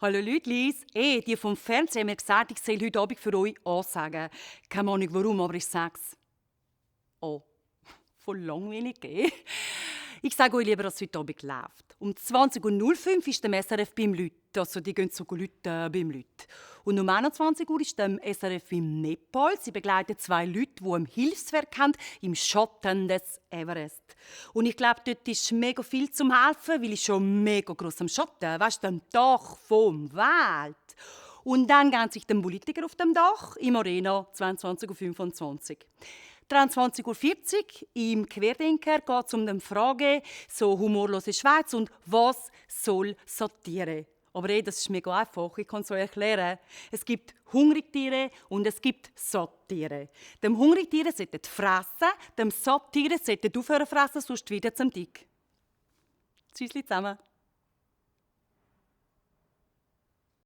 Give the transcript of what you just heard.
Hallo Leutlis, die vom Fernsehen haben mir gesagt, ich soll heute Abend für euch ansagen. Keine Ahnung warum, aber ich sag's. Oh, voll langweilig, Ich sage euch lieber, dass es heute Abend läuft. Um 20.05 Uhr ist der SRF beim Leuten. Also die gehen so Leute beim Leuten. Und um 21 Uhr ist der SRF im Nepal. Sie begleiten zwei Leute, die ein Hilfswerk haben im Schatten des Everest. Und ich glaube, dort ist mega viel zum Helfen, weil ich schon mega gross am Schatten, weißt du, am Dach vom Welt. Und dann gehen sich die Politiker auf dem Dach im Arena 22.25 Uhr. 23.40 Uhr im Querdenker geht es um die Frage, so humorlose Schweiz und was soll Satire? Aber das ist mega einfach, ich kann es euch erklären. Es gibt Hungrigtiere und es gibt Sattiere. Dem Hungrigtiere sollten fressen, dem Sattiere sollten aufhören fressen, sonst wieder zum Dick. Tschüss zusammen.